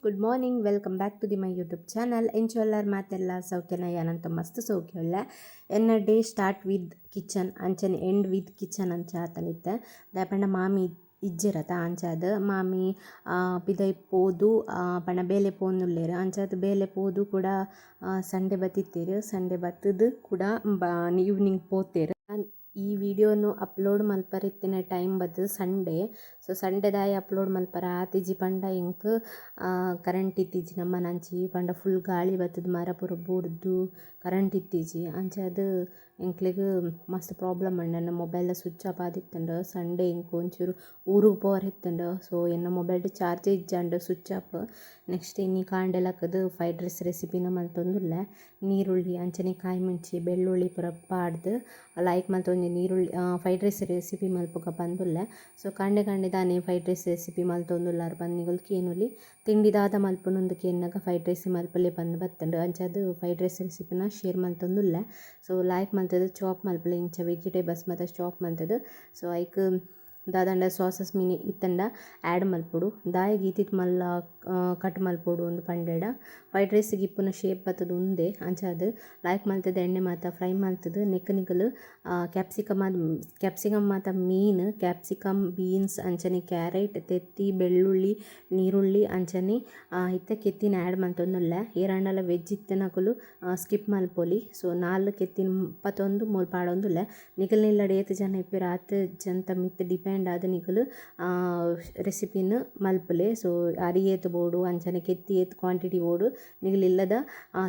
Good morning, welcome back to the my YouTube channel. ಎಂಚ ಉಲ್ಲರ್ ಮಾತೆಲ್ಲ? ಸೌಖ್ಯನ? ಯಾನಂತ ಮಸ್ತ್ ಸೌಖ್ಯ ಉಲ್ಲೆ. ಎನ್ನ day start with kitchen ಅಂಚನೆ end with kitchen ಅಂಚ ಆತನಿತ್ತೆ. ದಾಯೆ ಮಾಮಿ ಇಜ್ಜೆರತ, ಅಂಚಾದ್ ಮಾಮಿ ಪಿದಯಿ ಪೋದು, ಪಂಡ ಬೇಲೆ ಪೋವೊಂದುಲ್ಲೆರ್. ಅಂಚಾದ್ ಬೇಲೆ ಪೋದು ಕೂಡ ಸಂಡೆ ಬತ್ತಿತ್ತೆರ್. ಸಂಡೆ ಬತ್ತುದು ಕೂಡ ಈವ್ನಿಂಗ್ ಪೋತೆರ್. ಈ ವಿಡಿಯೋನು ಅಪ್ಲೋಡ್ ಮಲ್ಪರೆ ಇತ್ತಿನ ಟೈಮ್ ಬತ್ತುದು ಸಂಡೇ. ಸೊ ಸಂಡೇ ದಾಯೆ ಅಪ್ಲೋಡ್ ಮಲ್ಪರ ಆತಿಜಿ ಪಂಡ, ಎಂಕ್ ಕರೆಂಟ್ ಇತ್ತಿಜಿ ನಮ್ಮನಂಚಿ. ಪಂಡ ಫುಲ್ ಗಾಳಿ ಬತ್ತುದು, ಮರ ಪೂರ ಬೂರ್ದು ಕರೆಂಟ್ ಇತ್ತಿಜಿ. ಅಂಚಾದ್ ಎಂಕ್ಲೆಗ್ ಮಸ್ತ್ ಪ್ರಾಬ್ಲಮ್ ಆಂಡ್. ಎನ್ನ ಮೊಬೈಲ್ದ ಸ್ವಿಚ್ ಆಫ್ ಆದಿತ್ತುಂಡು. ಸಂಡೇ ಎಂಕ್ ಒಂಚೂರು ಊರುಗು ಪೋವರೆ ಇತ್ತುಂಡು. ಸೊ ಎನ್ನ ಮೊಬೈಲ್ಡ್ ಚಾರ್ಜ್ ಇಜ್ಜಾಂಡ್, switch off. Next ಇನಿ ಕಾಂಡೆ ಲಕ್ಕುದು ಫ್ರೈಡ್ ರೈಸ್ ರೆಸಿಪಿನ ಮಲ್ತೊಂದುಲ್ಲೆ. ನೀರುಳ್ಳಿ ಅಂಚನೆ ಕಾಯಿ ಮುಂಚಿ, ಬೆಳ್ಳುಳ್ಳಿ ಪೂರ ಪಾಡ್ದು ಲಾಯ್ಕ್ ಮಲ್ತೊಂದು ನೀರುಳ್ಳಿ fried rice recipe ಮಲ್ಪುಗ ಪಂದುಲ್ಲೆ. ಸೊ ಕಾಂಡೆ ಕಾಂಡೆ ದಾನೆ fried rice recipe ಮಲ್ತೊಂದುಲ್ಲಾರ್ ಪಂದ್ ನಿಗುಲ್ ಕೇನೊಲಿ. ತಿಂಡಿ ದಾದ ಮಲ್ಪುನುಂದು ಕೇನ್ನಗ ಫ್ರೈಡ್ ರೈಸ್ ಮಲ್ಪಲೆ ಪಂದ್ ಬತ್ತುಂಡು. ಅಂಚಾದ್ ಫ್ರೈಡ್ ರೈಸ್ ರೆಸಿಪಿನ ಶೇರ್ ಮಲ್ತೊಂದುಲ್ಲೆ. ಸೊ ಲಾಯ್ಕ್ ಮಲ್ತುದು ಚಾಪ್ ಮಲ್ಪುಲೆ. ಇಂಚ ವೆಜಿಟೇಬಲ್ಸ್ ಮಾತ ಚಾಪ್ ಮಲ್ತುದು, ಸೊ ಐಕ್ ದಾದಂಡ ಸಾಸಸ್ ಮಿನಿ ಇತ್ತಂಡ ಆ್ಯಡ್ ಮಲ್ಪೊಡು. ದಾಯೆಗ್ ಈತಿತ್ ಮಲ್ಲ ಕಟ್ ಮಲ್ಪೊಡು ಅಂದ್ ಪಂಡೆಡ, ಫ್ರೈಡ್ ರೈಸ್ಗ್ ಇಪ್ಪುನ ಶೇಪ್ ಬತ್ತುದು ಉಂದೆ. ಅಂಚಾದ್ ಲಾಯ್ಕ್ ಮಲ್ತುದು ಎಣ್ಣೆ ಮಾತ ಫ್ರೈ ಮಲ್ತುದು, ನೆಕ್ಕ್ ನಿಕುಲು ಕ್ಯಾಪ್ಸಿಕಮ್, ಕ್ಯಾಪ್ಸಿಕಮ್ ಮಾತ main. Capsicum, beans ಅಂಚನೆ ಕ್ಯಾರೆಟ್, ತೆತ್ತಿ, ಬೆಳ್ಳುಳ್ಳಿ, ನೀರುಳ್ಳಿ ಅಂಚನೆ ಇತ್ತೆ ಕೆತ್ತಿನ ಆ್ಯಡ್ ಮಲ್ತೊಂದುಲ್ಲೆ. ಏರಾಂಡಲ ವೆಜ್ ಇತ್ತಿನಕುಲು ಸ್ಕಿಪ್ ಮಲ್ಪೊಲಿ. ಸೊ ನಾಲ್ ಕೆತ್ತಿನ ಪತೊಂದು ಮೂಲು ಪಾಡೊಂದುಲ್ಲೆ. ನಿಕಲ್ನ ಇಲ್ಲಡ್ ಏತ್ ಜನ ಇಪ್ಪೆರ್, ಆತ್ ಜನತ ಮಿತ್ತ್ ಡಿಪೆಂಡ್ ಆದ್ ನಿಕುಲು ರೆಸಿಪಿನ್ ಮಲ್ಪುಲೆ. ಸೊ ಅರಿ ಏತ್ ಬೋಡು, ಅಂಚನೆ ಕೆತ್ತಿ ಏತ್ ಕ್ವಾಂಟಿಟಿ ಬೋಡು, ನಿಕುಲು ಇಲ್ಲದ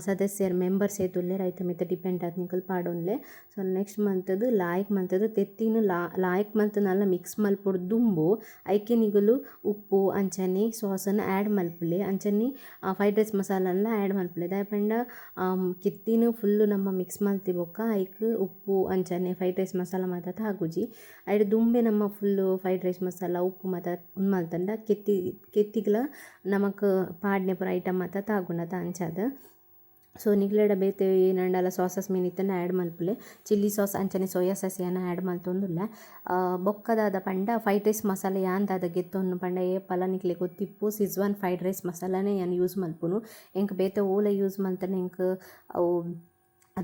ಸದಸ್ಯೆರ್, ಮೆಂಬರ್ಸ್ ಏತ್ ಉಲ್ಲೆರ್, ಐತ ಮಿತ್ತ್ ಡಿಪೆಂಡ್ ಆದ್ ನಿಕುಲು ಪಾಡೊನ್ಲೆ. ಸೊ ನೆಕ್ಸ್ಟ್ ಮಲ್ತುದು ಲಾಯ್ಕ್ ಮಲ್ತುದು ತೆತ್ತಿನ್ ಲಾಯ್ಕ್ ಮಲ್ತ್ ನಲ್ಲ ಮಿಕ್ಸ್ ಮಲ್ಪೊಡು ದುಂಬು. ಐಕೆ ನಿಕುಲು ಉಪ್ಪು ಅಂಚನೆ ಸಾಸನ್ ಆ್ಯಡ್ ಮಲ್ಪುಲೆ. ಅಂಚನೆ ಫ್ರೈಡ್ ರೈಸ್ ಮಸಾಲನ್ಲ ಆ್ಯಡ್ ಮಲ್ಪುಲೆ. ದಾಯೆ ಪಂಡ ಕೆತ್ತಿನ್ ಫುಲ್ಲ್ ನಮ ಮಿಕ್ಸ್ ಮಲ್ತಿ ಬೊಕ್ಕ ಐಕ್ ಉಪ್ಪು ಅಂಚನೆ ಫ್ರೈಡ್ ರೈಸ್ ಮಸಾಲ ಮಾತ ತಾಗುಜಿ. ಐಟ್ ದುಂಬೆ ನಮ್ಮ full fried rice masala, ಉಪ್ಪು ಮಾತ ಉಂದು ಮಲ್ತುಂಡ ಕೆತ್ತಿ ಕೆತ್ತಿಗ್ಲ ನಮಕ್ ಪಾಡ್ನೆ ಪೂರ ಐಟಮ್ ಮಾತ ತಾಗುಂಡು ಅತ. ಅಂಚಾದ್ ಸೊ ನಿಕ್ಲೆಡ ಬೇತೆ ಏನಾಂಡಲ ಸಾಸಸ್ ಮೀನ್ ಇತ್ತಂಡ ಆ್ಯಡ್ ಮಲ್ಪುಲೆ. ಚಿಲ್ಲಿ ಸಾಸ್ ಅಂಚನೆ ಸೋಯಾ ಸಾಸ್ ಯಾನ್ ಆ್ಯಡ್ ಮಲ್ತೊಂದುಲ್ಲೆ. ಬೊಕ್ಕ ದಾದ ಪಂಡ, ಫ್ರೈಡ್ ರೈಸ್ ಮಸಾಲೆ ಯಾನ್ ದಾದ ಗೆತ್ತೊನ್ನು ಪಂಡ, ಏಪಲ ನಿಕ್ಲೆಗ್ ಗೊತ್ತಿಪ್ಪು, ಸಿಜ್ವಾನ್ ಫ್ರೈಡ್ ರೈಸ್ ಮಸಾಲನೇ ಯಾನ್ ಯೂಸ್ ಮಲ್ಪುನು. ಎಂಕ್ ಬೇತೆ ಓಲ ಯೂಸ್ ಮಲ್ತಂಡ ಎಂಕ್ ಅವು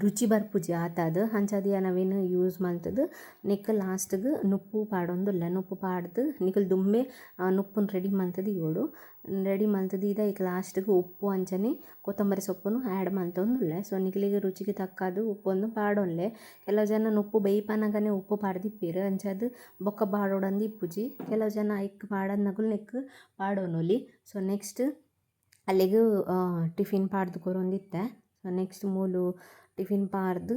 ರುಚಿ ಬರ್ಪುಜಿ ಆತಾದ್. ಅಂಚಾದ್ ಯಾನ್ ಅವೆನ್ ಯೂಸ್ ಮಲ್ತುದು ನೆಕ್ಕ್ ಲಾಸ್ಟ್ಗ್ ನುಪ್ಪು ಪಾಡೊಂದುಲ್ಲೆ. ನುಪ್ಪು ಪಾಡ್ದು ನಿಕುಲು ದುಂಬೆ ನುಪ್ಪುನು ರೆಡಿ ಮಲ್ತುದು ದೀವೊಡು. ರೆಡಿ ಮಲ್ತುದು ದೀದ್ ಐಕ್ ಲಾಸ್ಟ್ಗ್ ಉಪ್ಪು ಅಂಚನೆ ಕೊತ್ತಂಬರಿ ಸೊಪ್ಪುನು ಆ್ಯಡ್ ಮಲ್ತೊಂದುಲ್ಲೆ. ಸೊ ನಿಕ್ಲೆಗ್ ರುಚಿಗ್ ತಕ್ಕಾದ್ ಉಪ್ಪುನು ಪಾಡೊನ್ಲೆ. ಕೆಲವು ಜನ ನುಪ್ಪು ಬೇಯ್ಪನಗನೆ ಉಪ್ಪು ಪಾಡ್ದಿಪ್ಪೆರ್. ಅಂಚಾದ್ ಬೊಕ್ಕ ಪಾಡೊಡಂದ್ ಇಪ್ಪುಜಿ. ಕೆಲವು ಜನ ಐಕ್ ಪಾಡಂದ್ನಕುಲು ನೆಕ್ಕ್ ಪಾಡೊನೊಲಿ. ಸೊ ನೆಕ್ಸ್ಟ್ ಅಲ್ಲೆಗ್ ಟಿಫಿನ್ ಪಾಡ್ದು ಕೊರೊಂದಿತ್ತೆ. ಸೊ ನೆಕ್ಸ್ಟ್ ಮೂಲು ಟಿಫಿನ್ ಪಾಡ್ದು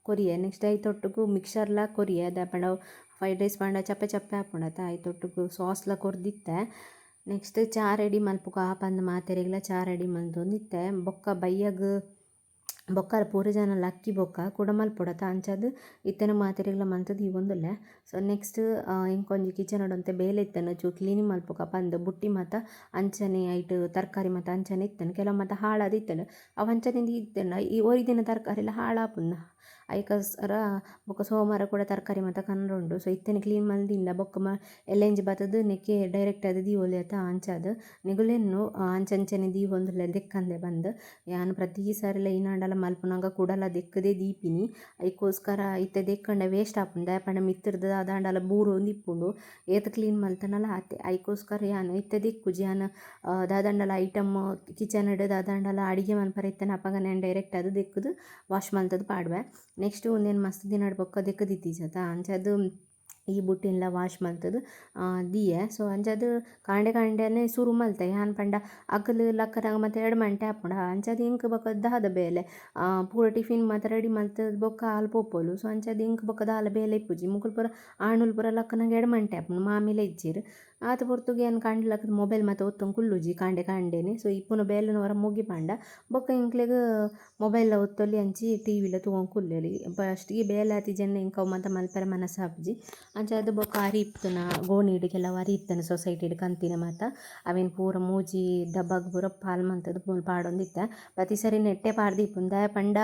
ಕೊರಿಯೆ. ನೆಕ್ಸ್ಟ್ ಐತೊಟ್ಟುಗು ಮಿಕ್ಸರ್ಲ ಕೊರಿಯೆ. ದಾಯೆ ಪಂಡ ಫ್ರೈಡ್ ರೈಸ್ ಪಂಡ ಚಪ್ಪೆ ಚಪ್ಪೆ ಆಪುಂಡತ. ಐತೊಟ್ಟುಗು ಸಾಸ್ಲ ಕೊರ್ದಿತ್ತೆ. ನೆಕ್ಸ್ಟ್ ಚಾ ರೆಡಿ ಮಲ್ಪುಗ ಪಂದ್ ಮಾತೆರೆಗ್ಲ ಚಾ ರೆಡಿ ಮಲ್ತೊಂದಿತ್ತೆ. ಬೊಕ್ಕ ಬಯ್ಯಗ್ ಬೊಕ್ಕ ಪೂರ ಜನ ಲಕ್ಕಿ ಬೊಕ್ಕ ಕುಡ ಮಲ್ಪೊಡತ. ಅಂಚಾದ್ ಇತ್ತೆನೆ ಮಾತೆರೆಗ್ಲ ಮಲ್ತ್ ದೀವೊಂದುಲ್ಲೆ. ಸೊ ನೆಕ್ಸ್ಟ್ ಎಂಕೊಂಜಿ ಕಿಚನ್ ಒಂತೆ ಬೇಲೆ ಇತ್ತುಂಡು. ಚೂರು ಕ್ಲೀನಿಂಗ್ ಮಲ್ಪುಗ ಪಂದ್. ಬುಟ್ಟಿ ಮಾತ ಅಂಚನೆ, ಐಟ್ ತರಕಾರಿ ಮಾತ ಅಂಚನೆ ಇತ್ತುಂಡು. ಕೆಲವು ಮಾತ ಹಾಳಾದಿತ್ತುಂಡು. ಅವು ಅಂಚನೆ ದೀತ್ಂಡ ಈ ಒರಿದಿನ ತರಕಾರಿ ಹಾಳಾಪುಂಡು. ಐಕೋಸ್ಕರ ಬೊಕ್ಕ ಸೋಮಾರ ಕೂಡ ತರಕಾರಿ ಮಾತ ಕನರುಂಡು. ಸೊ ಇತ್ತೆನೆ ಕ್ಲೀನ್ ಮಲ್ದಿಂಡ ಬೊಕ್ಕ ಎಲ್ಲೆಂಜಿ ಬತ್ತುದು ನೆಕ್ಕೆ ಡೈರೆಕ್ಟ್ ಆದ್ ದೀವೊಲಿ ಅತ. ಅಂಚಾದ್ ನಿಗುಲೆನ್ನು ಅಂಚಂಚನೆ ದೀವೊಂದುಲ್ಲೆ ದೆಕ್ಕಂದೆ ಪಂದ್. ಯಾನ್ ಪ್ರತಿ ಸಾರಿಲ ಏನಾಂಡಲ ಮಲ್ಪುನಗ ಕುಡಲ ದೆಕ್ಕುದೇ ದೀಪಿನಿ. ಐಕೋಸ್ಕರ ಇತ್ತೆ ದೆಕ್ಕಂಡ ವೇಸ್ಟ್ ಆಪುಂಡು. ದಾಯೆ ಪಂಡ ಮಿತ್ತುರ್ದು ದಾದಾಂಡಲ ಬೂರೊಂದು ಇಪ್ಪುಂಡು. ಏತ್ ಕ್ಲೀನ್ ಮಲ್ತುಂಡಲ ಆತೆ. ಐಕೋಸ್ಕರ ಯಾನ್ ಇತ್ತೆ ದೆಕ್ಕುಜಿ. ಯಾನ್ ದಾದಾಂಡಲ ಐಟಮ್ ಕಿಚನ್ ಡ್ ದಾದಾಂಡಲ ಅಡಿಗೆ ಮನ್ಪರೆ ಇತ್ತಂಡ, ಅಪಗನೆ ಯಾನ್ ಡೈರೆಕ್ಟ್ ಆದ್ ದೆಕ್ಕುದು ವಾಶ್ ಮಲ್ತುದು ಪಾಡುವೆ. ನೆಕ್ಸ್ಟ್ ಉಂದೆನ್ ಮಸ್ತ್ ದಿನಡ್ ಬೊಕ್ಕ ದೆಕ್ಕುದಿತ್ತಿಜತ. ಅಂಚಾದ್ ಈ ಬುಟ್ಟಿನ್ಲ ವಾಶ್ ಮಲ್ತುದು ದೀಯೆ. ಸೊ ಅಂಚಾದ್ ಕಾಂಡೆ ಕಾಂಡೆನೆ ಸುರು ಮಲ್ತೆ ಯಾನ್. ಪಂಡ ಅಕುಲು ಲಕ್ಕನಗ ಮಾತ ಎಡ್ಡೆ ಗಂಟೆ ಆಪುಂಡು. ಅಂಚಾದ್ ಎಂಕ್ ಬೊಕ ದಾದ ಬೇಲೆ? ಪೂರ ಟಿಫಿನ್ ಮಾತ ರೆಡಿ ಮಲ್ತ್ ಬೊಕ್ಕ ಆಲ್ ಪೋಪೊಲು. ಸೊ ಅಂಚಾದ್ ಎಂಕ್ ಬೊಕ ದಾಲ ಬೇಲೆ ಇಪ್ಪುಜಿ. ಮೊಕುಲು ಪೂರ ಆಣುಲು ಪೂರ ಲಕ್ಕನಗ ಎಡ್ಡೆ ಗಂಟೆ ಆಪುಂಡು. ಮಾಮಿಲ ಇಜ್ಜೆರ್. ಆತ್ ಪೊರ್ತುಗು ಯಾನ್ ಕಾಂಡೆ ಲಕ್ಕುದು ಮೊಬೈಲ್ ಮಾತ ಒತ್ತೊಂದು ಕುಲ್ಲುಜಿ ಕಾಂಡೆ ಕಾಂಡೆನೆ. ಸೊ ಇಪ್ಪುನ ಬೇಲೆನ್ ಒರ ಮುಗಿಪಂಡ ಬೊಕ್ಕ ಎಂಕ್ಲೆಗ್ ಮೊಬೈಲ್ ಒತ್ತೊಲಿ, ಅಂಚಿ ಟಿವಿಲ ತೂವೊಂದು ಕುಲ್ಲೊಲಿ. ಫಸ್ಟ್ಗೆ ಬೇಲೆ ಆತಿಜೆಂಡ ಎಂಕ್ ಅವು ಮಾತ ಮಲ್ಪೆರೆ ಮನಸ್ಸು ಆಪುಜಿ. ಅಂಚಾದ್ ಬೊಕ್ಕ ಅರಿ ಇತ್ತುನ ಗೋಣಿಡ್ ಕೆಲವು ಅರಿ ಇತ್ತುಂಡು, ಸೊಸೈಟಿಡ್ ಕಂತಿನ ಮಾತ. ಅವೆನ್ ಪೂರ ಮೂಜಿ ಡಬ್ಬಗ್ ಪೂರ ಪಾಲ್ ಮಂತುದು ಮೂಲು ಪಾಡೊಂದಿತ್ತೆ. ಪ್ರತಿ ಸರಿ ನೆಟ್ಟೆ ಪಾಡ್ದಿಪ್ಪುನು. ದಾಯೆ ಪಂಡ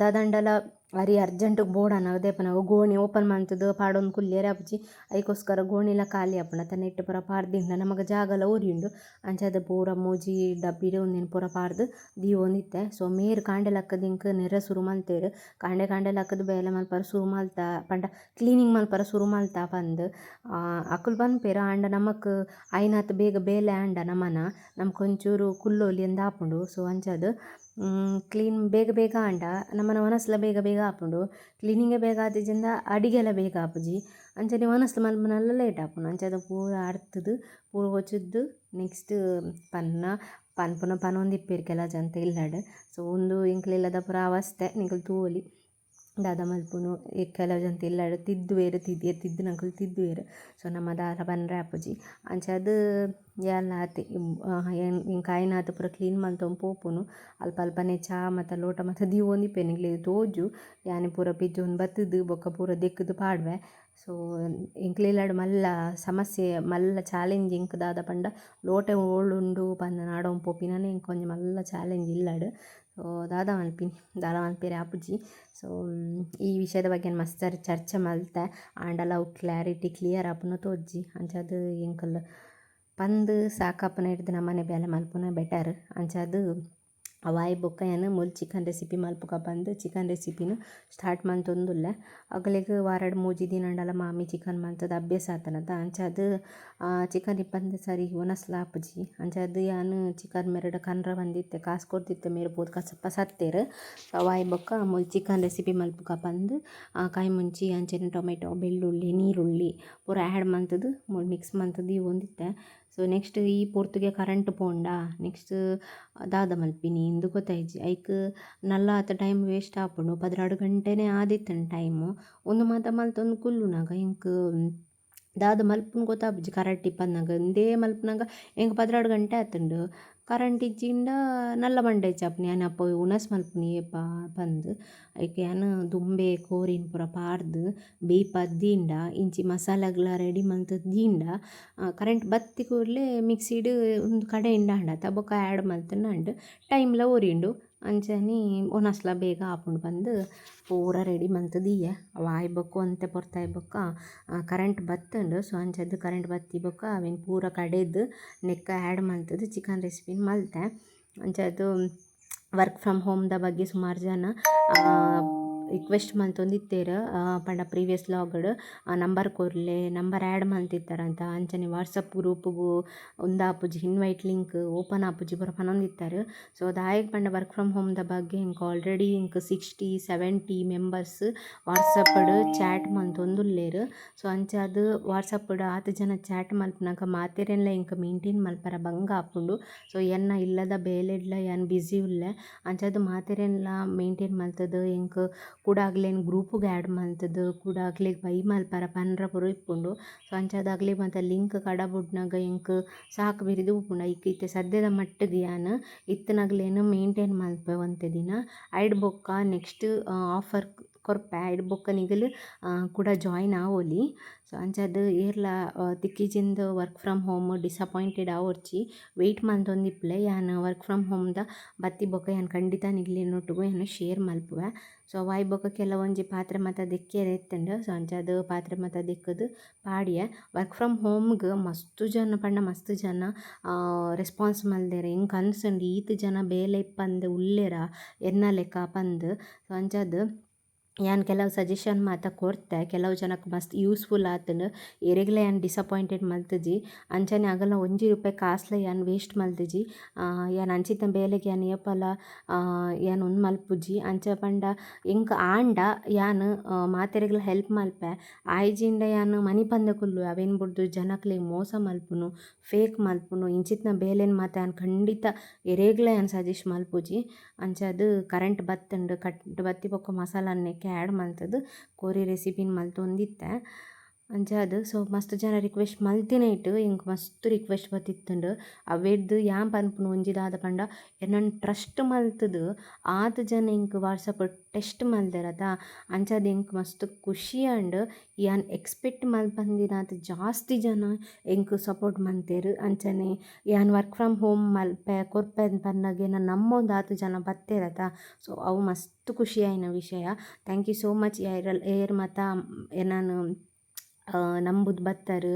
ದಾದಾಂಡಲ ಅರಿ ಅರ್ಜೆಂಟ್ಗ್ ಬೋಡಾನಗ ದೇಪನಗ ಗೋಣಿ ಓಪನ್ ಮಂತುದು ಪಾಡೊಂದು ಕುಲ್ಯೆರೆ ಆಪುಜಿ. ಐಕೋಸ್ಕರ ಗೋಣಿಲ ಖಾಲಿ ಆಪುಂಡು ಅತ್ತ ನೆಟ್ಟ್ ಪೂರ ಪಾಡ್ದಿಂಡ ನಮಕ್ ಜಾಗಲ ಒರಿಯುಂಡು. ಅಂಚಾದ್ ಪೂರ ಮೂಜಿ ಡಬ್ಬಿಡ್ ಉಂದೆನ್ ಪೂರ ಪಾಡ್ದ್ ದೀವೊಂದಿತ್ತೆ. ಸೊ ಮೇರ್ ಕಾಂಡೆ ಲಕ್ಕುದು ಎಂಕ್ ನೆರ ಸುರು ಮಲ್ತೆರ್. ಕಾಂಡೆ ಕಾಂಡೆ ಲಕ್ಕುದು ಬೇಲೆ ಮಲ್ಪರೆ ಸುರು ಮಲ್ತ ಪಂಡ ಕ್ಲೀನಿಂಗ್ ಮಲ್ಪರೆ ಸುರು ಮಲ್ತ ಪಂದ್ ಅಕುಲು ಪನ್ಪೆರ್. ಆಂಡ ನಮಕ್ ಆಯಿನಾತ್ ಬೇಗ ಬೇಲೆ ಆಂಡ ನಮನ ನಮಕ್ ಒಂಚೂರು ಕುಲ್ಲೊಲಿ ಅಂದ್ ಆಪುಂಡು. ಸೊ ಅಂಚಾದ್ ಕ್ಲೀನ್ ಬೇಗ ಬೇಗ ಆಂಡ ನಮನ ವನಸ್ಲ ಬೇಗ ಬೇಗ ಆಪುಂಡು. ಕ್ಲೀನಿಂಗೇ ಬೇಗ ಆತಿಜಿಂಡ ಅಡಿಗೆಲ ಬೇಗ ಆಪುಜಿ. ಅಂಚನೆ ವನಸ್ ಮನ್ಪುನಲ ಲೇಟ್ ಆಪುಂಡು. ಅಂಚಾದ್ ಪೂರ ಅರ್ತುದು ಪೂರ ಒಚ್ಚಿದ್ ನೆಕ್ಸ್ಟ್ ಪನ್ನ ಪನ್ಪುನ ಪನೊಂದಿಪ್ಪೆರ್ ಕೆಲ ಜನತ ಇಲ್ಲಡ್. ಸೊ ಉಂದು ಎಂಕ್ಲೆ ಇಲ್ಲದ ಪೂರ ಅವಸ್ಥೆ ನಿಕುಲು ತೂವೊಲಿ ದಾದ ಮಲ್ಪುನು. ಕೆಲವು ಜನತ ಇಲ್ಲಡ್ ತಿದ್ದುವೆರ್, ತಿದ್ದಿನಕುಲು ತಿದ್ದುವೆರ್. ಸೊ ನಮ ದಾಲ ಪನರೆ ಆಪುಜಿ. ಅಂಚಾದ್ ಯಾನ್ಲ ಆತೆ ಎಂಕ್ ಆಯಿನಾತ್ ಪೂರ ಕ್ಲೀನ್ ಮಲ್ತೊಂದು ಪೋಪುನು. ಅಲ್ಪ ಅಲ್ಪನೆ ಚಾ ಮಾತ ಲೋಟ ಮಾತ ದೀವೊಂದಿಪ್ಪೆ ನಿಕ್ಲೆಗ್ ತೋಜು. ಯಾನ್ ಪೂರ ಪೆಜ್ಜೊಂದು ಬತ್ತುದು ಬೊಕ್ಕ ಪೂರ ದೆಕ್ಕುದು ಪಾಡುವೆ. ಸೊ ಎಂಕ್ಲೆ ಇಲ್ಲಡ್ ಮಲ್ಲ ಸಮಸ್ಯೆ ಮಲ್ಲ ಚಾಲೆಂಜ್ ಎಂಕ್ ದಾದ ಪಂಡ ಲೋಟೆ ಓಲುಂಡು ಪಂದ್ ನಾಡೊಂದು ಪೋಪಿನನೆ ಎಂಕ್ ಒಂಜಿ ಮಲ್ಲ ಚಾಲೆಂಜ್ ಇಲ್ಲಡ್. ಸೊ ದಾದ ಮಲ್ಪಿನಿ, ದಾದ ಮಲ್ಪೆರೆ ಆಪುಜಿ. ಸೊ ಈ ವಿಷಯದ ಬಗ್ಗೆ ಮಸ್ತ್ ಚರ್ಚೆ ಮಲ್ತೆ ಆಂಡಲ ಅವು ಕ್ಲಾರಿಟಿ ಕ್ಲಿಯರ್ ಆಪುನ ತೋಜಿ. ಅಂಚಾದ್ ಎಂಕುಲು ಪಂದ್ ಸಾಕಾಪುನೆಡ್ದ್ ನಮನೆ ಬೇಲೆ ಮಲ್ಪುನ ಬೆಟರ್. ಅಂಚಾದ್ ಅವು ಆಯಿ ಬೊಕ್ಕ ಯಾನ್ ಮೂಲು ಚಿಕನ್ ರೆಸಿಪಿ ಮಲ್ಪುಗ ಪಂದ್ ಚಿಕನ್ ರೆಸಿಪಿನ್ ಸ್ಟಾರ್ಟ್ ಮಲ್ತೊಂದುಲ್ಲೆ. ಅಗಲೆಗ್ ವಾರಡ್ ಮೂಜಿ ದಿನ ಆಂಡಲ ಮಾಮಿ ಚಿಕನ್ ಮಲ್ತುದು ಅಭ್ಯಾಸ ಆತನತ. ಅಂಚಾದ್ ಚಿಕನ್ ಇಪ್ಪಂದೆ ಸರಿ ವನಸ್ಲ ಆಪುಜಿ. ಅಂಚಾದ್ ಯಾನ್ ಚಿಕನ್ ಮೇರೆಡ ಕನ್ರ ಪಂದಿತ್ತೆ, ಕಾಸ್ ಕೊರ್ದಿತ್ತೆ, ಮೇರ್ ಪೋದು ಕಸಪ್ಪ ಸತ್ತೆರ್. ಅವು ಆಯಿ ಬೊಕ್ಕ ಮೂಲು ಚಿಕನ್ ರೆಸಿಪಿ ಮಲ್ಪುಗ ಪಂದ್ ಕಾಯಿ ಮುಂಚಿ ಅಂಚನೆ ಟೊಮೆಟೊ ಬೆಳ್ಳುಳ್ಳಿ ನೀರುಳ್ಳಿ ಪೂರ ಆ್ಯಡ್ ಮಲ್ತುದು ಮೂಲು ಮಿಕ್ಸ್ ಮಲ್ತುದು ದೀವೊಂದಿತ್ತೆ. ಸೊ ನೆಕ್ಸ್ಟ್ ಈ ಪೊರ್ತುಗೆ ಕರೆಂಟ್ ಪೋಂಡ ನೆಕ್ಸ್ಟ್ ದಾದ ಮಲ್ಪಿನಿ ಇಂದ್ ಗೊತ್ತಾಯಿಜಿ. ಐಕ್ ನಲ್ಲಾತ್ ಟೈಮ್ ವೇಸ್ಟ್ ಆಪುಂಡು. 12 ಗಂಟೆನೆ ಆದಿತ್ತ್ಂಡ್ ಟೈಮು. ಉಂದು ಮಾತ ಮಲ್ತೊಂದು ಕುಲ್ಲುನಗ ಎಂಕ್ ದಾದ ಮಲ್ಪುನು ಗೊತ್ತಾಪುಜಿ. ಕರೆಂಟ್ ಇಪ್ಪಂದಗ ಉಂದೇ ಮಲ್ಪುನಗ ಎಂಕ್ 12 ಗಂಟೆ ಆತುಂಡು. ಕರೆಂಟ್ ಇಜ್ಜಿಂಡ ನಲ್ಲ ಮಂಡೆ ಬೆಚ್ಚ ಆಪುಂಡು. ಯಾನ್ ಅಪ ಉಣಸ್ ಮಲ್ಪುನಿ ಏಪ ಪಂದ್. ಐಕ್ ಯಾನ್ ದುಂಬೆ ಕೋರಿನ್ ಪೂರ ಪಾಡ್ದ್ ಬೇಯ್ಪಾದ್ ದೀಂಡ ಇಂಚಿ ಮಸಾಲೆಗ್ಲ ರೆಡಿ ಮಲ್ತ್ ದೀಂಡ ಕರೆಂಟ್ ಬತ್ತಿ ಕೂಡ್ಲೆ ಮಿಕ್ಸಿಡ್ ಉಂದು ಕಡೆಂಡ ಆಂಡತ ಬೊಕ್ಕ ಆ್ಯಡ್ ಮಲ್ತ್ಂಡ ಆಂಡ್ ಟೈಮ್ಲ ಒರಿಯುಂಡು. ಅಂಚನೆ ಉಣಸ್ಲ ಬೇಗ ಆಪುಂಡು ಪಂದ್ ಪೂರ ರೆಡಿ ಮಲ್ತ್ ದೀಯೆ. ಅವು ಆಯಿ ಬೊಕ್ಕ ಒಂತೆ ಪೊರ್ತು ಆಯಿ ಬೊಕ್ಕ ಕರೆಂಟ್ ಬತ್ತ್ಂಡ್. ಸೊ ಅಂಚಾದ್ ಕರೆಂಟ್ ಬತ್ತಿ ಬೊಕ್ಕ ಅವೆನ್ ಪೂರ ಕಡೆದ್ ನೆಕ್ಕ್ ಆ್ಯಡ್ ಮಲ್ತ್‌ದ್ ಚಿಕನ್ ರೆಸಿಪಿನ್ ಮಲ್ತೆ. ಅಂಚಾದ್ ವರ್ಕ್ ಫ್ರಮ್ ಹೋಮ್ದ ಬಗ್ಗೆ ಸುಮಾರು ಜನ ರಿಕ್ವೆಸ್ಟ್ ಮಲ್ತೊಂದಿತ್ತೆರ್. ಪಂಡ ಪ್ರೀವಿಯಸ್ ವ್ಲಾಗ್‌ಡ್ ನಂಬರ್ ಕೊರ್ಲೆ, ನಂಬರ್ ಆ್ಯಡ್ ಮಲ್ತಿತ್ತಾರಂತ. ಅಂಚನೆ ವಾಟ್ಸಪ್ ಗ್ರೂಪ್‌ಗು ಉಂದಾಪುಜಿ, ಇನ್ವೈಟ್ ಲಿಂಕ್ ಓಪನ್ ಆಪುಜಿ ಪೂರ ಪನೊಂದಿತ್ತೆರ್. ಸೊ ದಾಯೆಗ್ ಪಂಡ ವರ್ಕ್ ಫ್ರಮ್ ಹೋಮ್ದ ಬಗ್ಗೆ ಎಂಕ್ ಆಲ್ರೆಡಿ ಎಂಕ್ 60-70 ಮೆಂಬರ್ಸ್ ವಾಟ್ಸಪ್‌ಡ್ ಚಾಟ್ ಮಲ್ತೊಂದುಲ್ಲೆರ್. ಸೊ ಅಂಚಾದ್ ವಾಟ್ಸಪ್‌ಡ್ ಆತ್ ಜನ ಚಾಟ್ ಮಲ್ಪುನಗ ಮಾತೆರೆನ್ಲ ಎಂಕ್ ಮೇಂಟೈನ್ ಮಲ್ಪರ ಬಂಗ ಆಪುಂಡು. ಸೊ ಎನ್ನ ಇಲ್ಲದ ಬೇಲೆಡ್ಲ ಯಾನ್ ಬ್ಯುಸಿ ಉಲ್ಲೆ. ಅಂಚಾದ್ ಮಾತೆರೆನ್ಲ ಮೇಂಟೈನ್ ಮಲ್ತ್‌ದ್ ಎಂಕ್ ಕುಡ ಅಗ್ಲೆನ್ ಗ್ರೂಪುಗ್ ಆ್ಯಡ್ ಮಲ್ತ್‌ದ್ ಕುಡ ಅಕ್ಲೆಗ್ ಬೈ ಮಲ್ಪರ ಪನ್ರ ಪೂರ ಇಪ್ಪುಂಡು. ಸೊ ಅಂಚಾದ್ ಅಗ್ಲೆಗ್ ಮಾತ ಲಿಂಕ್ ಕಡಬುಡ್ನಗ ಎಂಕ್ ಸಾಕ್ ಬಿರಿದ್ ಉಪ್ಪುಂಡು. ಐಕ್ ಇತ್ತೆ ಸದ್ಯದ ಮಟ್ಟಿಗ್ ಯಾನ್ ಇತ್ತಿನಗ್ಲೆನ್ ಮೇಂಟೈನ್ ಮಲ್ಪೆ ಒಂತೆ ದಿನ. ಐಡ್ ಬೊಕ್ಕ ನೆಕ್ಸ್ಟ್ ಆಫರ್ ಕೊರ್ಪೆ. ಐಡ್ ಬೊಕ್ಕ ನಿಗಲ್ ಕುಡ ಜಾಯಿನ್ ಆವೊಲಿ. ಸೊ ಅಂಚಾದ್ ಏರ್ಲ ತಿಕ್ಕಿಜಿಂದ್ ವರ್ಕ್ ಫ್ರಮ್ ಹೋಮ್ ಡಿಸಪಾಯಿಂಟೆಡ್ ಆವೊರ್ಚಿ, ವೆಯ್ಟ್ ಮಲ್ತೊಂದಿಪ್ಪುಲೆ. ಯಾನ್ ವರ್ಕ್ ಫ್ರಮ್ ಹೋಮ್ದ ಬತ್ತಿ ಬೊಕ್ಕ ಯಾನ್ ಖಂಡಿತ ನಿಗ್ಲೆನೊಟ್ಟುಗು ಯಾನ್ ಶೇರ್ ಮಲ್ಪುವೆ. ಸೊ ಅವು ಆಯಿ ಬೊಕ್ಕ ಕೆಲವೊಂಜಿ ಪಾತ್ರೆ ಮಾತ ದೆಕ್ಕಿಯೆರೆ ಇತ್ತ್ಂಡ್. ಸೊ ಅಂಚಾದ್ ಪಾತ್ರೆ ಮಾತ ದೆಕ್ಕುದು ಪಾಡಿಯೆ. ವರ್ಕ್ ಫ್ರಮ್ ಹೋಮ್ಗ್ ಮಸ್ತ್ ಜನ ಪಂಡ ಮಸ್ತ್ ಜನ ರೆಸ್ಪಾನ್ಸ್ ಮಲ್ದೆರ್. ಎಂಕ್ ಅನ್ಸುಂಡು ಈತ್ ಜನ ಬೇಲೆ ಇಪ್ಪಂದೆ ಉಲ್ಲೆರ ಎನ್ನ ಲೆಕ್ಕ ಪಂದ್. ಸೊ ಅಂಚಾದ್ ಯಾನ್ ಕೆಲವು ಸಜೆಷನ್ ಮಾತ ಕೊರ್ತೆ. ಕೆಲವು ಜನಕ್ ಮಸ್ತ್ ಯೂಸ್ಫುಲ್ ಆತ್ಂಡ್. ಏರೆಗ್ಲ ಯಾನ್ ಡಿಸಪಾಯಿಂಟೆಡ್ ಮಲ್ತ್‌ಜಿ. ಅಂಚನೆ ಅಗಲ್ನ ಒಂಜಿ ರೂಪಾಯಿ ಕಾಸ್‌ಲ ಯಾನ್ ವೇಸ್ಟ್ ಮಲ್ತ್‌ಜಿ. ಯಾನ್ ಅಂಚಿತ್ತಿನ ಬೇಲೆಗ್ ಯಾನ್ ಏಪಲ ಯಾನ್ ಉಂದು ಮಲ್ಪುಜಿ. ಅಂಚ ಪಂಡ ಎಂಕ್ ಆಂಡ ಯಾನ್ ಮಾತೆರೆಗ್ಲ ಹೆಲ್ಪ್ ಮಲ್ಪೆ. ಆಯಿಜಿಂಡ ಯಾನ್ ಮನಿಪಂದೆ ಕುಲ್ಲುವೆ. ಅವೆನ್ ಬುಡ್ದು ಜನಕ್ಲೆಗ್ ಮೋಸ ಮಲ್ಪುನು, ಫೇಕ್ ಮಲ್ಪುನು ಇಂಚಿತ್ತಿನ ಬೇಲೆನ್ ಮಾತ ಯಾನ್ ಖಂಡಿತ ಏರೆಗ್ಲ ಯಾನ್ ಸಜೆಸ್ಟ್ ಮಲ್ಪುಜಿ. ಅಂಚಾದ್ ಕರೆಂಟ್ ಬತ್ತ್ಂಡ್. ಕರೆಂಟ್ ಬತ್ತಿ ಬೊಕ್ಕ ಮಸಾಲ ನೆಕ್ಕ್ ಆ್ಯಡ್ ಮಲ್ತ್‌ದ್ ಕೋರಿ ರೆಸಿಪಿನ್ ಮಲ್ತೊಂದಿತ್ತೆ. ಅಂಚಾದ್ ಸೊ ಮಸ್ತ್ ಜನ ರಿಕ್ವೆಸ್ಟ್ ಮಲ್ತಿನೈಟ್ ಎಂಕ್ ಮಸ್ತ್ ರಿಕ್ವೆಸ್ಟ್ ಬತ್ತಿತ್ತುಂಡು. ಅವೆಡ್ದ್ ಯಾನ್ ಪನ್ಪುನ ಒಂಜಿ ದಾದ ಪಂಡ ಎನನ್ ಟ್ರಸ್ಟ್ ಮಲ್ತ್‌ದ್ ಆತ್ ಜನ ಎಂಕ್ ವಾಟ್ಸಪ್ ಟೆಸ್ಟ್ ಮಲ್ದೆರತ ಅಂಚಾದ್ ಎಂಕ್ ಮಸ್ತ್ ಖುಷಿ ಆಂಡ್. ಯಾನ್ ಎಕ್ಸ್ಪೆಕ್ಟ್ ಮಲ್ಪಂದಿನಾತ್ ಜಾಸ್ತಿ ಜನ ಎಂಕ್ ಸಪೋರ್ಟ್ ಮಲ್ತೆರ್. ಅಂಚನೆ ಯಾನ್ ವರ್ಕ್ ಫ್ರಮ್ ಹೋಮ್ ಮಲ್ಪೆ ಕೊರ್ಪೆ ಪನ್ನಗ ಎನನ್ ನಂಬೊಂದು ಆತ್ ಜನ ಬತ್ತೆರತ. ಸೊ ಅವು ಮಸ್ತ್ ಖುಷಿ ಆಯಿನ ವಿಷಯ. Thank you so much ಏರ್ ಮಾತ ಎನನ್ ನಂಬುದು ಬತ್ತರ್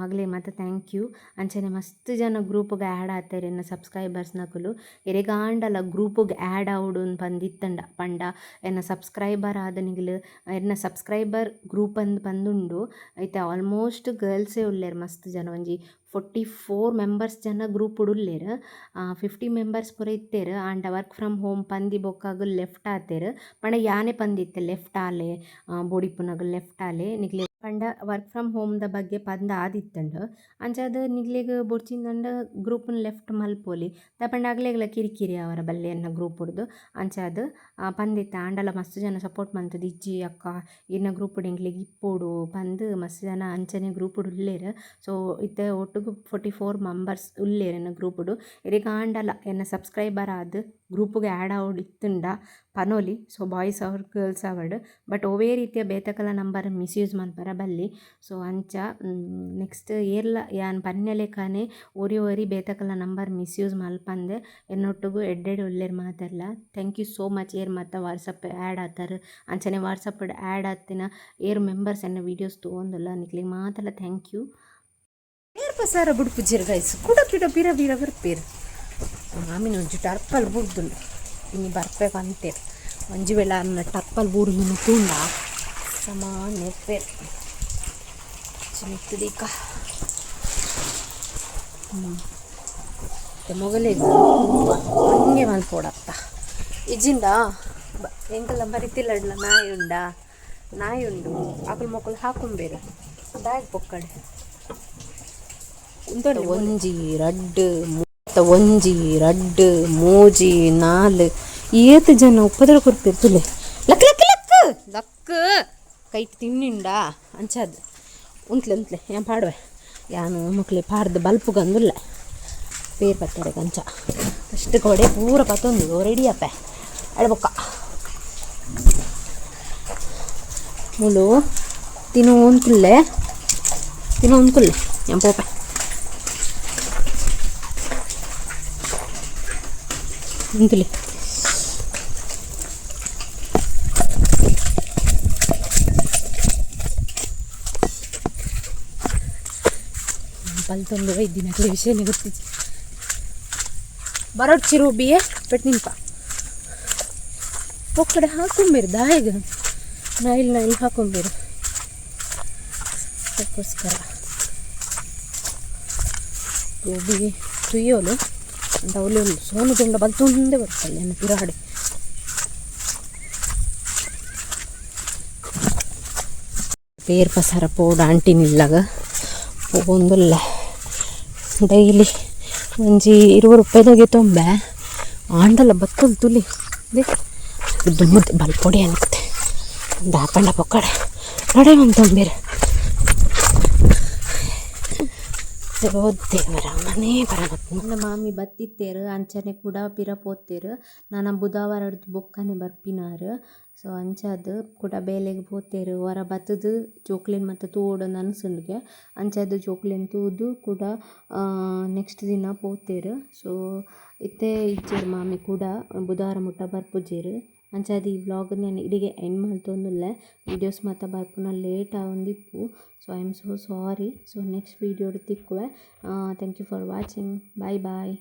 ಅಗಲೆ ಮಾತ thank you. ಅಂಚನೆ ಮಸ್ತ್ ಜನ ಗ್ರೂಪುಗು ಆ್ಯಡ್ ಆತೆರ್ ಎನ್ನ ಸಬ್ಸ್ಕ್ರೈಬರ್ಸ್ನಕುಲು. ಎರೆಗಾಂಡಲ ಗ್ರೂಪುಗು ಆ್ಯಡ್ ಆವೊಡು ಪಂದ್ ಇತ್ತುಂಡ ಪಂಡ ಎನ್ನ ಸಬ್ಸ್ಕ್ರೈಬರ್ ಆದ್ ನಿಗುಲು ಎನ್ನ ಸಬ್ಸ್ಕ್ರೈಬರ್ ಗ್ರೂಪ್ ಅಂದ್ ಪಂದುಂಡು. ಇತ್ತೆ ಆಲ್ಮೋಸ್ಟ್ ಗರ್ಲ್ಸೇ ಉಲ್ಲೆರ್ ಮಸ್ತ್ ಜನ ಒಂಜಿ 44 ಮೆಂಬರ್ಸ್ ಜನ ಗ್ರೂಪುಡು ಉಲ್ಲೆರ್. 50 ಮೆಂಬರ್ಸ್ ಪೂರ ಇತ್ತೆರ್. ಆಂಡ ವರ್ಕ್ ಫ್ರಮ್ ಹೋಮ್ ಪಂದಿ ಬೊಕ್ಕ ಅಗುಲು ಲೆಫ್ಟ್ ಆತೆರ್. ಪಂಡ ಯಾನೆ ಪಂದಿತ್ತೆ ಲೆಫ್ಟ್ ಆಲೆ ಬೋಡಿಪ್ಪುನಗುಲು ಲೆಫ್ಟ್ ಆಲೆ ನಿಕ್ಲೆ ಪಂಡ ವರ್ಕ್ ಫ್ರಮ್ ಹೋಮ್ ದ ಬಗ್ಗೆ ಪಂದ್ ಆದಿತ್ತುಂಡು. ಅಂಚಾದ್ ನಿಕ್ಲೆಗ್ ಬೊಡ್ಚಿಂದಂಡ ಗ್ರೂಪ್‌ನ್ ಲೆಫ್ಟ್ ಮಲ್ಪೊಲಿ. ದಾಯೆ ಪಂಡ ಅಗ್ಲೆಗ್ಲ ಕಿರಿಕಿರಿ ಆವರ ಬಲ್ಲಿ ಎನ್ನ ಗ್ರೂಪುಡ್ದು. ಅಂಚಾದ್ ಪಂದಿತ್ತೆ ಆಂಡಲ ಮಸ್ತ್ ಜನ ಸಪೋರ್ಟ್ ಮಲ್ತುದು ಇಜ್ಜಿ ಅಕ್ಕ ಇರ್ನ ಗ್ರೂಪುಡು ಎಂಕ್ಲೆಗ್ ಇಪ್ಪೊಡು ಪಂದ್ ಮಸ್ತ್ ಜನ ಅಂಚನೆ ಗ್ರೂಪುಡು ಉಲ್ಲೆರ್. ಸೊ ಇತ್ತೆ ಒಟ್ಟುಗು 44 ಮೆಂಬರ್ಸ್ ಉಲ್ಲೆರ್ ಎನ್ನ ಗ್ರೂಪುಡು. ಎರೆಗಾಂಡಲ ಎನ್ನ ಸಬ್ಸ್ಕ್ರೈಬರ್ ಆದ್ ಗ್ರೂಪುಗು ಆ್ಯಡ್ ಆವೊಡು ಇತ್ತುಂಡ ಪನೊಲಿ. ಸೊ ಬಾಯ್ಸ್ ಆವಡ್ ಗರ್ಲ್ಸ್ ಆವಡ್ ಬಟ್ ಒವ್ವೇ ರೀತಿಯ ಬೇತೆಕಲ್ನ ನಂಬರ್ ಮಿಸ್ಯೂಸ್ ಮನ್ಪರ ಬಲ್ಲಿ. ಸೊ ಅಂಚ ನೆಕ್ಸ್ಟ್ ಏರ್ಲ ಯಾನ್ ಪನ್ಯಲೆಕನೆ ಒರಿ ಒರಿ ಬೇತೆಕಲ್ನ ನಂಬರ್ ಮಿಸ್ಯೂಸ್ ಮಲ್ಪಂದೆ ಎನ್ನೊಟ್ಟುಗು ಎಡ್ಡೆಡ್ ಉಲ್ಲೆರ್ ಮಾತೆರ್ಲ. Thank you so much ಏರ್ ಮಾತ ವಾಟ್ಸಪ್ ಆ್ಯಡ್ ಆತರ್. ಅಂಚನೆ ವಾಟ್ಸಪ್ ಆ್ಯಡ್ ಆತಿನ ಏರ್ ಮೆಂಬರ್ಸ್ ಎನ್ನ ವೀಡಿಯೋಸ್ ತೂವೊಂದುಲ್ಲ ನಿಕ್ಲೆಗ್ ಮಾತಲ thank you. ಪಸಾರ ಬುಡ್ಪುಜೆರ್ ಗೈಸ್, ಕುಡ ಪಿರ ಪಿರ ಪಿರ ಬರ್ಪೆರ್. ಮಾಮಿನ ಒಂಜಿ ಟರ್ಪಲ್ ಬುಡ್ದುಂಡು, ಇನಿ ಬರ್ಪೆ ಪಂತೆರ್. ಒಂಜಿ ವೇಳೆ ಅನ್ನ ಟರ್ಪಲ್ ಬೂರುಂದು ತೂಂಡ ಸಮಾನ ಇರ್ಪೆರ್. ಮಿತ್ತ್ ದೀಕ ಮೊಗಲೆಗ್ ಹಂಗೆ ಮಲ್ಪೊಡತ್ತ ಇಜ್ಜಿಂಡ ಎಂಕಲ್ನ ಬರಿತಿಲ್ಲಡ್ಲ ನಾಯಿ ಉಂಡಾ, ನಾಯಿ ಉಂಡು. ಅಕುಲು ಮೊಕುಲು ಹಾಕೊಂಬೇರು ಬ್ಯಾಗ್ ಪೊಕ್ಕಡೆ. ಒಂಜಿ ರಡ್ಡ್ ಒಂಜಿ ರಡ್ಡ್ ಮೂಜಿ ನಾಲ್ ಏತ್ ಜನ ಉಪದ್ರ ಕೊರ್ಪೆರ್ ತೂಲೆ. ಲಕ್ ಲಕ್ ಲಕ್ ಲಕ್ ಕೈಟ್ ತಿನ್ನಿಂಡ ಅಂಚಾದ್ ಉಂತ್ಲೆ ಉಂತ್ಲೆ ಯಾನ್ ಪಾಡುವೆ. ಯಾನ್ ಮೊಕ್ಲೆ ಪಾಡ್ದ್ ಬಲ್ಪುಗಂದುಲ್ಲೆ ಪೇರ್ ಪತ್ತೆರೆಗ್. ಅಂಚ ಫಸ್ಟ್ ಕೊಡೆ ಪೂರ ಪತ್ತೊಂದು ರೆಡಿ ಆಪೆ. ಅಡೆ ಬೊಕ್ಕ ಮೂಲು ತಿನೋಂತುಲ್ಲೆ, ತಿನೋಂತುಲ್ಲೆ, ಯಾನ್ ಪೋಪೆ. ಉಂತುಲೆ. ಬಲ್ತೊಂದು ಬೈದಿನ ಅಕ್ಲೆ ವಿಷಯನೇ ಗೊತ್ತಿಜ್ಜಿ. ಬರೊಡ್ಚಿ ರೂಬಿಯೇ ಪೆಟ್ ನಿನ್ಪ ಪೊಕ್ಕಡೆ ಹಾಕೊಂಬೇರು ದಾಯೆಗ್ ನೈಲ್ ನೈಲ್ ಹಾಕೊಂಬೇರು. ಅದಕ್ಕೋಸ್ಕರ ರೂಬಿ ತುಯ್ಯೋಲು ಅಂತ ಅವಳು ಸೋನು ತುಂಡ ಬಲ್ತೊಂದೇ ಬರ್ತಾಳೆ ನನ್ನ ಪಿರಾಡೆ. ಪೇರ್ ಪಸಾರ ಪೋಡು ಆಂಟಿನಿಲ್ಲಾಗ ಪೋವೊಂದುಲ್ಲೆ. ಡೈಲಿ ಒಂಜಿ 20 ರೂಪಾಯಿದಾಗೆ ತೊಂಬೆ ಆಂಡಲ ಬತ್ತಲ್ ತುಲಿ ದುಮ್ಮದ ಬಲ್ಪೊಡಿ ಅನ್ಕತೆ ದಾಪಂಡ ಪೊಕ್ಕಡೆ ನಡೆ ಮಂತೊಂಬೇರು. ದೇವರ ಮನೆ ಪರಮಾತ್ಮ. ನನ್ನ ಮಾಮಿ ಬತ್ತಿತ್ತೇರು ಅಂಚನೆ ಕೂಡ ಪಿರ ಪೋತೇರು. ನನ ಬುಧವಾರಡ್ದು ಬೊಕ್ಕನೆ ಬರ್ಪಿನಾರ್. ಸೊ ಅಂಚಾದ್ ಕುಡ ಬೇಲೆಗ್ ಪೋತೆರ್. ಒರ ಬತ್ತುದು ಜೋಕ್ಲೆನ್ ಮಾತ ತೂವೊಡಂದು ಅನ್ಸುಂಡುಗೆ. ಅಂಚಾದ್ ಜೋಕ್ಲೆನ್ ತೂದು ಕುಡ ನೆಕ್ಸ್ಟ್ ದಿನ ಪೋತೆರ್. ಸೊ ಇತ್ತೆ ಇಜ್ಜೆರ್ ಮಾಮಿ ಕೂಡ ಬುಧವಾರ ಮುಟ್ಟ ಬರ್ಪುಜೆರ್. ಅಂಚಾದ್ ಈ ವ್ಲಾಗ್ ಯಾನ್ ಇಡೆಗೆ ಎಂಡ್ ಮಲ್ತೊಂದುಲ್ಲೆ. ವೀಡಿಯೋಸ್ ಮಾತ ಬರ್ಪುನ ಲೇಟ್ ಆವೊಂದಿಪ್ಪು. So I am so sorry. So next ವೀಡಿಯೋಡ್ ತಿಕ್ಕುವೆ. Thank you for watching. Bye bye.